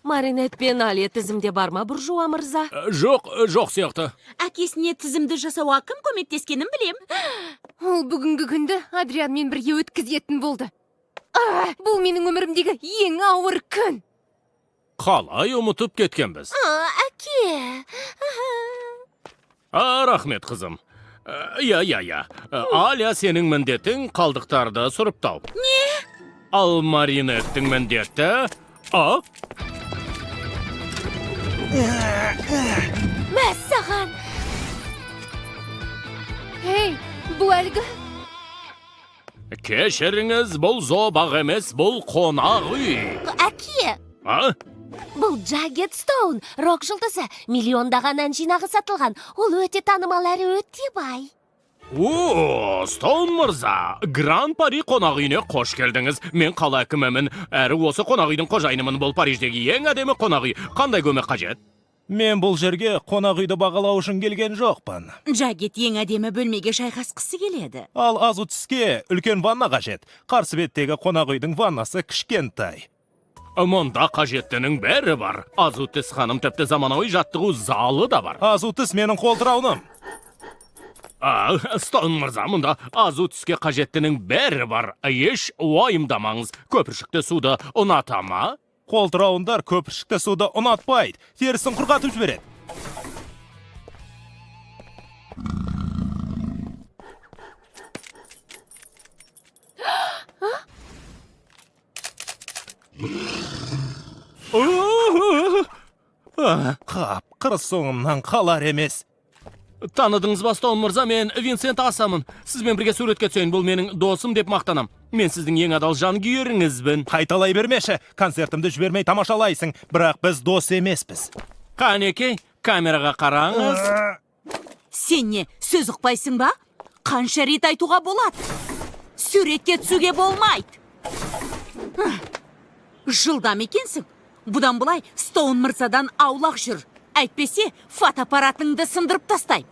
Маринет пен Алия тізімде бар ма, Буржуа мырза? Жоқ, жоқ сияқты. Әкесіне тізімді жасауға кім көмектескенін білем. Ол бүгінгі күнді Адрианмен бірге өткізетін болды. А, бұл менің өмірімдегі ең ауыр күн. Қалай ұмытып кеткенбіз? Әке. А, рахмет, қызым. Иә, иә, иә. Аля, сенің міндетің қалдықтарды сұрыптау. Не? Ал Маринеттің міндеті... А? Мәссаған. Ей, бұл әлгі. Кешіріңіз, бұл зообақ емес, бұл қонақ үй. Әке. А? Бұл Джагет Стоун, рок жұлдызы. Миллиондаған ән жинағы сатылған. Ол өте танымал әрі өте бай. О, Стоун мырза, Гран Пари қонақ үйіне қош келдіңіз. Мен қала әкімімін, әрі осы қонақ үйдің қожайынымын. Бұл Париждегі ең әдемі қонақ үй. Қандай көмек қажет? Мен бұл жерге қонақ үйді бағалау үшін келген жоқпын. Джагет ең әдемі бөлмеге жайғасқысы келеді. Ал азу тіске үлкен ванна қажет. Қарсы беттегі қонақ үйдің ваннасы кішкентай. Мұнда қажеттінің бәрі бар. Азу тіс ханым, тіпті заманауи жаттығу залы да бар. Азу тіс менің қолтырауыным. А, Стоун мырза, мұнда азу түске қажеттінің бәрі бар. Еш уайымдамаңыз. Көпіршікті суды ұната ма? Қолтырауындар көпіршікті суды ұнатпайды. Терісін құрғатып жібереді. Қап, қыр соңымнан қалар емес. Таныдыңыз ба, Стоун мырза, мен Винсент Асамын. Сізбен бірге суретке түсейін, бұл менің досым деп мақтанам. Мен сіздің ең адал жанкүйеріңізбін. Қайталай бермеші, концертімді жібермей тамашалайсың, бірақ біз дос емеспіз. Қанекей, камераға қараңыз. Сен не, сөз ұқпайсың ба? Қанша рет айтуға болады? Суретке түсуге болмайды. Жылдам екенсің. Бұдан былай Стоун мырзадан аулақ жүр. Әйтпесе, фотоаппаратыңды сындырып тастаймын.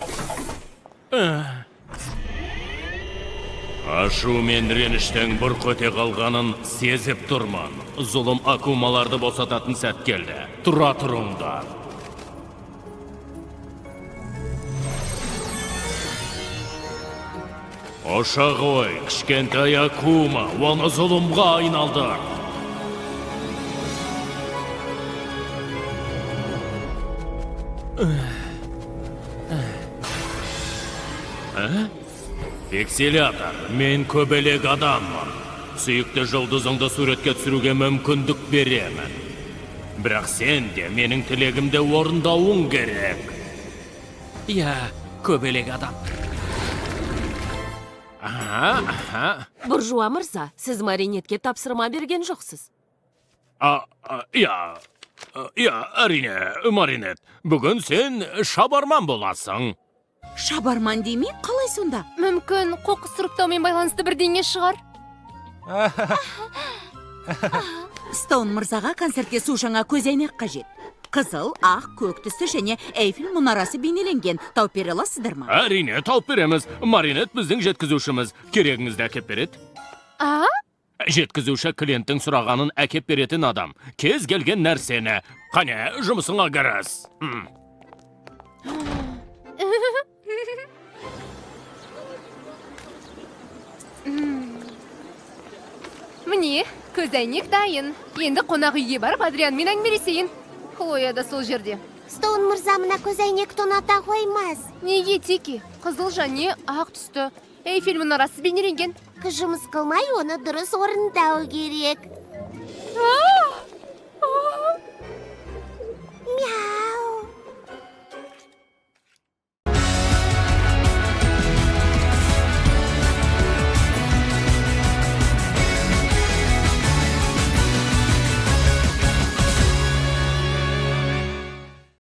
Ашу мен реніштің бұрқ өте қалғанын сезіп тұрмын. Зұлым акумаларды босататын сәт келді. Тұра тұрыңдар. Ұша ғой, кішкентай акума, оны зұлымға айналдыр. Пикселятор, мен көбелек адаммын. Сүйікті жұлдызыңды суретке түсіруге мүмкіндік беремін. Бірақ сен де менің тілегімді орындауың керек. Иә, көбелек адам. Аха, аха. Буржуа мырза, сіз Маринетке тапсырма берген жоқсыз. А, а, иә, иә, әрине, Маринет. Бүгін сен шабарман боласың. Шабарман демей, қалай сонда? Мүмкін қоқыс сұрыптаумен байланысты бірдеңе шығар. Стоун мырзаға концертке су жаңа көзәйнек қажет. Қызыл, ақ, көк түсті және Эйфель мұнарасы бейнеленген. Тауып бере аласыздар ма? Әрине, тауып береміз. Маринет біздің жеткізушіміз. Керегіңізді әкеп береді. А? Жеткізуші клиенттің сұрағанын әкеп беретін адам. Кез келген нәрсені. Қане, жұмысыңа кіріс. Міне, көзәйнек дайын. Енді қонақ үйге барып Адрианмен әңгімелесейін. Хлоя да сол жерде. Стоун мырза мына көзәйнекті ұната қоймас. Неге, Тики? Қызыл және ақ түсті. Эйфель мұнарасы бейнеленген. Жұмыс қылмай оны дұрыс орындау керек. А!